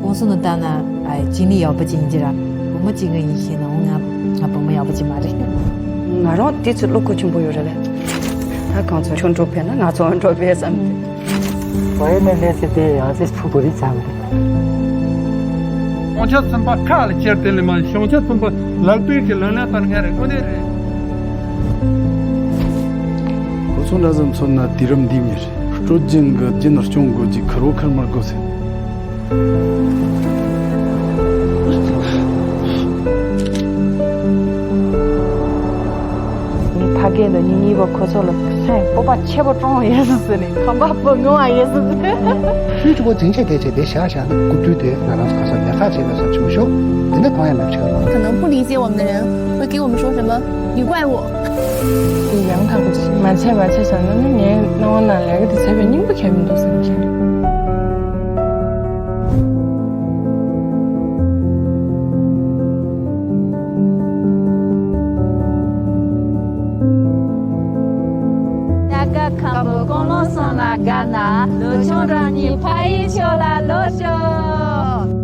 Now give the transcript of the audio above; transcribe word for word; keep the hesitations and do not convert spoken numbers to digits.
གོང་ས་ནས་ལྟ་ན་ཨ་ཅི་ནི་ཡག་པོ་ཅིག་ཡིན་གྱི་ར། བུ་མོ་གཅིག་ངའི་ཡིན་ཤེས་ན་ང་ང་བུ་མོ་ཡག་པོ་ཅིག་མ་རེད། ང་རང་དེ་ཚོ་བློ་ཁོག་ཆེན་པོ་ཡོད་རེད་ལེ། ད་གང་ཚོ་ཁྱོད་འགྲོ་ཕེབས་ན་ང་ཚོ་འགྲོ་ཕེབས་བསམ་གྱི། བའི་ནས་ལས་སེ་དེ་ཡང་སེ་ཕུ་བོ་རི་ཚང་རེད། བྱང་ཆུབ་སེམས་དཔའ་ཁ་ལ་ཁྱེར་དེ་ལས་མ་བྱང་ཆུབ་སེམས་དཔའ་ལག་པའི་གི་ལག་ལེན་བསྟར་མཁན་རེད། དངོས་གནས་རེད། ཁོ་ཚོ་འདྲ་ཙམ་མཚོན་ན་དུས་རབས་འདིའི་མི་རེད། སྲོལ་རྒྱུན་གི་རྒྱུ་ནོར་སྐྱོང་དགོས་ཀྱི་ཁུར་བོ་ཁུར་མར་དགོས་ཟེར། ངའི་ཕ་སྐད་དང་ཉིན་གཉིས་པ་ཁོ་ཚོ་ལ་སེམས་སྤོབས་པ་ཆེ་པོ་བཅངས་ཡོད་ཟེར་ནས་ཁམས་པ་བུ་ངུ་བ་ཡོད་ཟེར། ཆུའི་ཆུ་བོ་འཛིན་བྱེད་དེ་བྱས་དེ་བཞག་བཞག་ན་སྐུ་དུས་དེ་ང་རང་ཚོ་ག་ས་ལས་ཁག་བྱས་ནས་སོ་ཆུང་ཤོག་དེ་ནས་གང་ཡང་མེད་ཆགས་ལ། 可能不理解我们的人会给我们说什么“你怪我”。 དེ་ཡང་དག་པ་ཅིག་མ་བྱས་མ་བྱས་བྱས་ན་ནི་ངའི་སྣང་བ་ན་ལས་ཀ་དེ་བྱས་པའི་སྙིང་པོ་གལ་མི་འདུག་བསམ་གྱི། ད་ག་ཁམས་པའི་ཀུན་སློང་བསམ་ལ་དགའ་ན། ལོ་ཆུང་རང་ཉིད་ཕ་ཡི་ཕྱོགས་ལ་ལོག་ཤོག